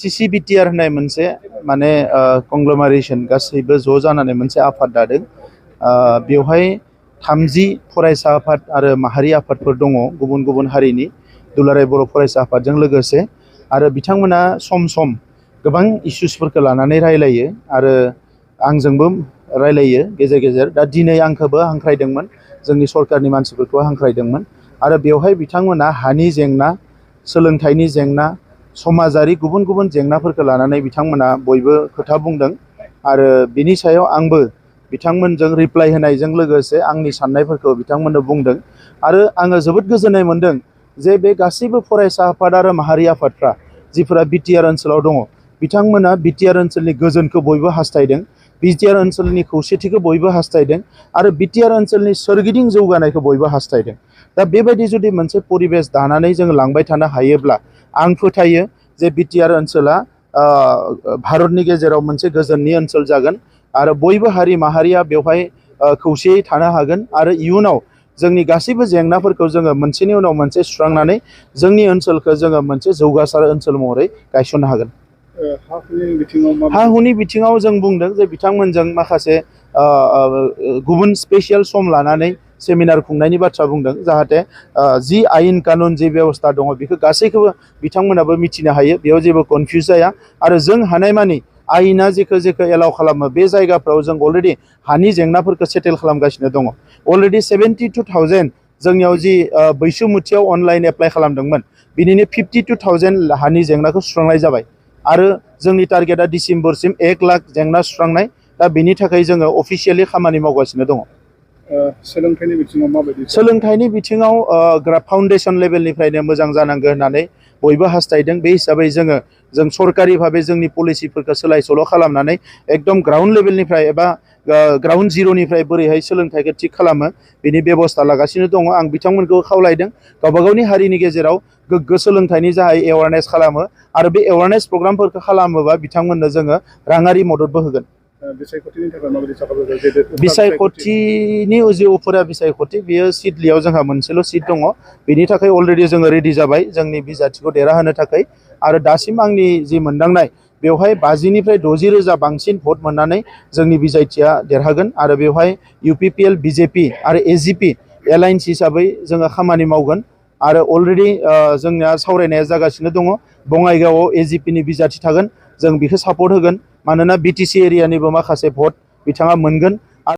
Ccbtr होननाय मोनसे माने कंग्ल'मारेशन गासैबो ज' जानानै मोनसे आफाद दादों। बेवहाय 30 फरायसा आफाद आरो माहारि आफादफोर दङ गुबुन गुबुन हारिनि दुलाराय बर' फरायसा आफादजों लोगोसे आरो बिथांमोना सम सम गोबां इस्युसफोरखौ लानानै रायलायो आरो आंजोंबो रायलायो गेजेर गेजेर। दा दिनै आंखौबो हांख्रायदोंमोन, जोंनि सरकारनि मानसिफोरखौ हांख्रायदोंमोन आरो बेवहाय बिथांमोना हानि जेंना, सोलोंथाइनि जेंना, समाजारि गुबुन गुबुन जेंनाफोरखौ लानानै बिथांमोना बयबो खोथा बुंदों आरो बिनि सायाव आंबो बिथांमोनजों रिप्लाइ होनायजों लोगोसे आंनि साननायफोरखौ बिथांमोननो बुंदों आरो आङो जोबोद गोजोननाय मोनदों जे बे गासैबो फरायसा आफाद आरो माहारि आफादफ्रा जिफोरा बिटिआर ओनसोलाव दङ बिथांमोना बिटिआर ओनसोलनि गोजोनखौ बयबो हास्थायदों, बिटिआर ओनसोलनि खौसेथिखौ बयबो हास्थायदों आरो बिटिआर ओनसोलनि सोरगिदिं जौगानायखौ बयबो हास्थायदों। दा बेबायदि जुदि मोनसे परिबेस दानानै जों लांबाय थानो हायोब्ला आं फोथायो जे बिटिआर ओनसोला भारतनि गेजेराव मोनसे गोजोननि ओनसोल जागोन आरो बयबो हारि माहारिया बेवहाय खौसेयै थानो हागोन आरो इयुनाव जोंनि गासैबो जेंनाफोरखौ जोङो मोनसेनि उनाव मोनसे सुस्रांनानै जोंनि ओनसोलखौ जोङो मोनसे जौगासार ओनसोल महरै गायसननो हागोन। हा हुनि बिथिङाव जों बुंदों जे बिथांमोनजों माखासे गुबुन स्पेसियेल सम लानानै सेमिनार खुंनायनि बाथ्रा बुंदों जाहाथे जि आयेन कानुन जि बेबस्था दङ बेखौ गासैखौबो बिथांमोनाबो मिथिनो हायो, बेयाव जेबो कनफिउज जाया आरो जों हानायमानि आयेना जेखौ एलाउ खालामो बे जायगाफ्राव जों अलरेडि हानि जेंनाफोरखौ सेटेल खालामगासिनो दङ। अलरेडि 72,000 जोंनियाव जि बैसुमुथियाव अनलाइन एप्लाइ खालामदोंमोन बिनिनो 52,000 हानि जेंनाखौ सुस्रांनाय जाबाय आरो जोंनि टारगेटआ डिसेम्बरसिम 1 लाख जेंना सुस्रांनाय। दा बेनि थाखाय जोङो अफिसियेलि खामानि मावगासिनो दङ। सोलोंथाइनि बिथिङाव माबायदि? सोलोंथाइनि बिथिङाव फाउन्डेसन लेभेलनिफ्राय मोजां जानांगौ होननानै बयबो हास्थायदों। बे हिसाबै जों सरकारि भाबै जोंनि पलिसिफोरखौ सोलाय सोल' खालामनानै एकदम ग्राउन्ड लेभेलनिफ्राय एबा ग्राउन्ड जिर'निफ्राय बोरैहाय सोलोंथाइखौ थिग खालामो बेनि बेबस्था लागासिनो दङ। आं बिथांमोनखौ खावलायदों गावबा गावनि हारिनि गेजेराव गोग्गो सोलोंथाइनि जाहाय एवारनेस खालामो आरो बे एवारनेस प्रग्रामफोरखौ खालामोबा बिथांमोननो जोङो राङारि मददबो होगोन। बिसायख'थिनि थाखाय माबायदि साखाफारा? बिसायख'थिनि जि उफुरा बिसायख'थि बेयो सिडलियाव जोंहा मोनसेल' सिट दङ, बेनि थाखाय अलरेडि जोङो रेडि जाबाय जोंनि बिजाथिखौ देरहाहोनो थाखाय आरो दासिम आंनि जि मोनदांनाय बेवहाय 50निफ्राय 60 रोजा बांसिन भट मोननानै जोंनि बिजाथिया देरहागोन आरो बेवहाय UPPL BJP आरो AGP एलायन्स हिसाबै जोङो खामानि मावगोन आरो अलरेडि जोंनिया सावरायनाया जागासिनो दङ। बङाइगावआव AGPनि बिजाथि थागोन, जों बेखौ सापर्ट होगोन मानोना BTC एरियानिबो माखासे भट बिथाङा मोनगोन